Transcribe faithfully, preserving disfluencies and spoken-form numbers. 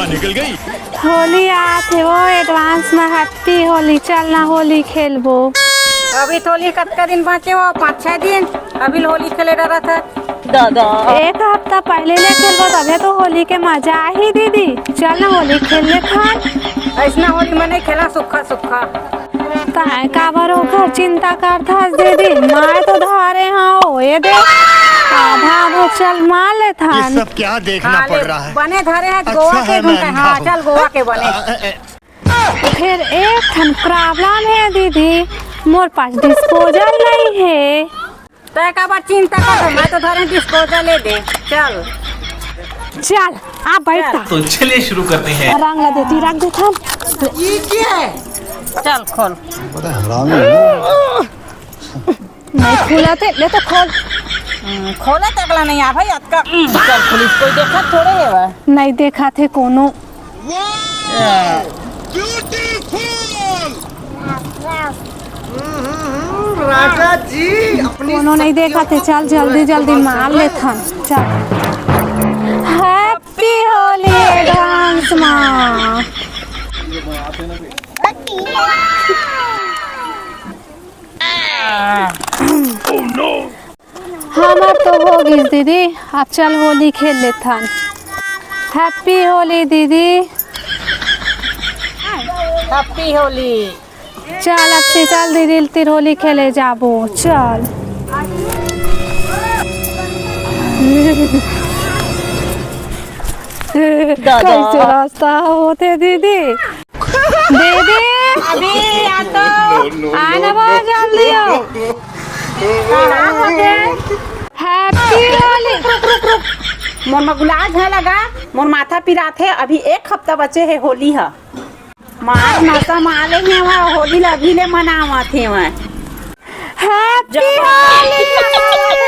निकल गई। होली आत हे वो, advance में happy होली। चल ना, होली खेलबो। अभी तो होली कतका दिन बाँचे वो, पाँच छह दिन। अभी होली खेले डरत हे। दादा। एक हफ्ता पहले ले खेलबो, तभे तो होली के मजा आही दीदी। चल ना, होली खेल लेथन। अइसना होली मैं नहीं खेला, सुक्खा सुक्खा। तैं काबर ओखर चिंता करथस दीदी? मैं तो धरे हँव, ये दे, आधा आधा चल मार लेथन। ये सब क्या देखना पड़ रहा है? बने धरे हे, गोवा के अंधा हूँ। हाँ, चल गोवा के बने। फेर एक ठन problem हे दीदी, मोर पास disposal नहीं हे। तैं काबर चिंता करथस? मैं तो धरे disposal, ये दे, चल। चल, आ बैठ। तो चलिए शुरू करते हैं। रंग ला देती, रंग देथन। ये क्या है? चल खोल। बड़ा हरामी है। नहीं खुलत हे, ले तो खोल। हम्म, खोले तक ला नहीं आ भाई, अतका, हम्म, चल पुलिस कोई देखत थोड़े हे बा। नहीं देखत हे कोनो। Beautiful। राजा जी, अपनी कोनो नहीं देखत हे, चल जल्दी जल्दी मार लेथन, चल। Happy होली advance मा। हमर तो हो गिस दीदी, अब चल होली खेल लेथन। Happy होली दीदी। Happy होली। चल अब शीतल दीदी तीर होली खेले जाबो, चल। कैसे रास्ता होथे दीदी? दीदी। अभी आ तो। आना बहुत जल्दी हो। कहाँ होथे? Happy होली। रुक, रुक, रुक। मोर मा गुलाब झन लगा, मोर माथा पिरात हे, अभी एक हफ्ता बचे हे होली ह। मार नशा माले हे वहाँ, होली ला अभी ले मनावत हे वहाँ। Happy होली।